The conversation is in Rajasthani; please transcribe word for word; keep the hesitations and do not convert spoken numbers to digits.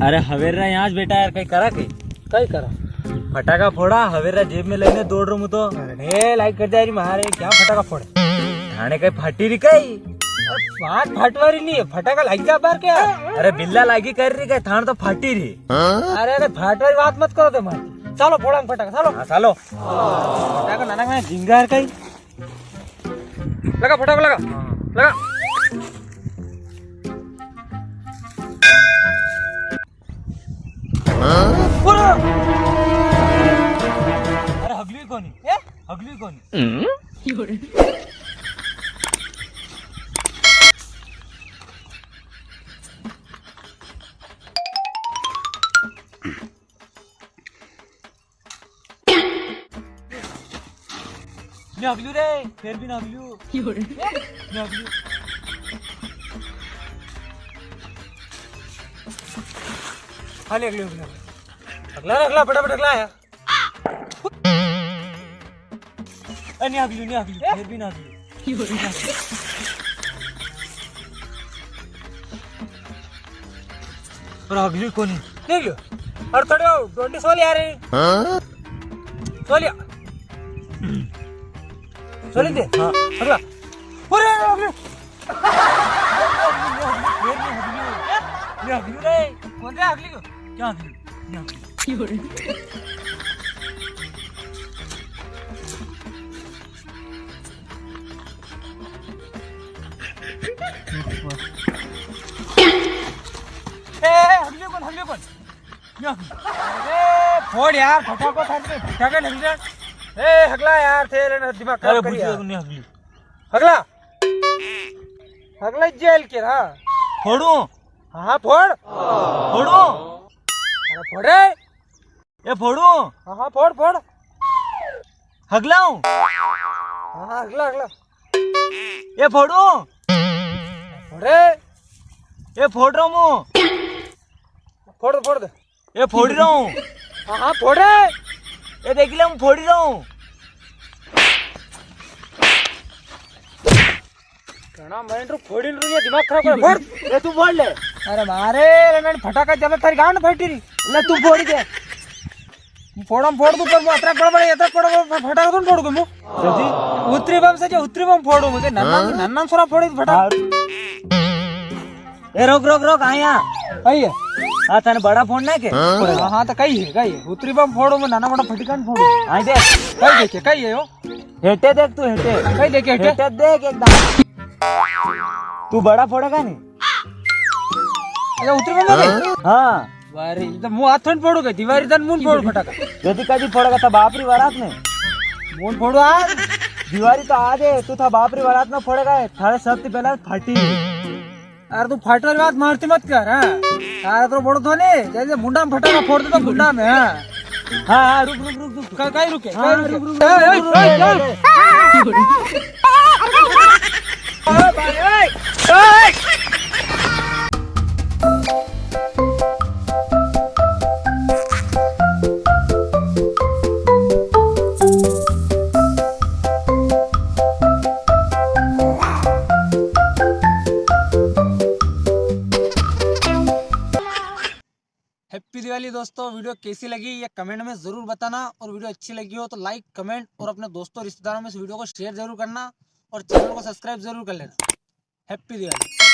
अरे हवेरा यहाँ बेटा यार, कई करा कई? कई करा? फटाका फोड़ा, हवेरा जेब में लेने दौड़ रो मु तो। अरे लाइट कट जाय री मारे, क्या फटाका फोड़े? थाने कई फाटी री कई? अरे बात फाटवारी नी है, फटाका लागी जा बार क्या? अरे बिल्ला लागी कर री कई, थाने तो फाटी री। अरे, अरे, फाटवारी बात मत करो ते मारी। चलो, फोड़ा फटाका, चलो। हाँ, चलो। फटाका नाना में झिंगार कई। लगा फटाका, लगा। लगा। अरे हगली कोनी, ए? हगली कोनी। नी हगलू रे, फेर भी नी हगलू। नी हगलू। हाँ, नी हगलू, हगलू। अगला, अगला, फटाफट अगला आया। ए, नी हगलू, नी हगलू, फेर भी नी हगलू। पर हगली कोनी। देख लो। अरे थोड़े डोंडी सो लिया रे। हाँ? सो लिया। सो ली दे। हाँ। अगला। अरे, अरे, अरे। ये हगली रे। कौन रे हगली को? क्या हगली? ये हगली। ए, ए, हगली कौन, हगली कौन? या। अरे, फोड़ यार, फटाको था, फटाके लग जा। ए, हगला यार, थे लेना दिमाग खराब अरे, करी बुझ यार। गया, नहीं हगली। हगला। हगला जेल के रहा। फोड़ू? हाँ, हाँ, फोड़। फोड़ू? अरे, फोड़ रे। ए फोड़ू। हाँ, हाँ, फोड़, फोड़। हगलाऊं? हाँ, हाँ, हगला, हगला। ए फोड़ू। फोड़ रे। ए फोड़ रहा हूँ। फोड़ दे, फोड़ दे। ए फोड़ रहा हूँ। हाँ, हाँ, फोड़ रे। ए देख ले, हूँ फोड़ रहा हूँ। घणा माइंड रो फोड़िन रो ये दिमाग खराब कर। फोड़। ए, तू फोड़ ले। अरे मारे, रे, फटाका ज्यादा थारी गांड फटी री। ले, तू फोड़ दे। फोड़म फोड़ दूं, पर वो अतरा बड़ा बड़ा, अतरा बड़ा बड़ा फटाका तो फोड़ दूं। जल्दी। उतरी बम से जो उतरी बम फोड़ू मुझे, नन्ना, हाँ? नन्ना सोरा फोड़ी फटाका। हाँ। ए, रोक, रोक, रोक, आया। आइए। हाँ, तने बड़ा फोड़ना है के? हाँ? हाँ, हाँ, तो कई है, कई है। उतरी बम फोड़ू, मैं नाना बड़ा फटिका नी फोड़ू। आई दे। कई देखे, कई है यो? हेटे देख तू, हेटे। कई देखे हेटे? हेटे देख एकदम। तू बड़ा फोड़ेगा नी? अच्छा, उतरी बम है? हाँ। वारे, ये तो मुंह हाथ फोड़ू के, दीवारी तन मुंह फोड़ू फटाका। यदि कदी फोड़ेगा तो बाप री बारात में। मुंह फोड़ू आज। दीवारी तो आज है, तू था बाप री बारात में फोड़ेगा, थारे सबसे पहला फाटी। अरे तू फाटवा री बात मारती मत कर, हाँ। तारा तो बड़ो थो ने, जैसे मुंडा में फटाका फोड़ देता मुंडा में, हाँ। हाँ, हाँ, रुक, रुक, रुक, रुक। का-, काई रुके, हाँ, काई रुके? रुक, रुक, ए, रुक, ए, रुक, ए, रुक, ए, रुक। ए। Happy दिवाली दोस्तों, वीडियो कैसी लगी ये कमेंट में जरूर बताना, और वीडियो अच्छी लगी हो तो लाइक, कमेंट और अपने दोस्तों रिश्तेदारों में इस वीडियो को शेयर जरूर करना, और चैनल को सब्सक्राइब जरूर कर लेना। हैप्पी दिवाली।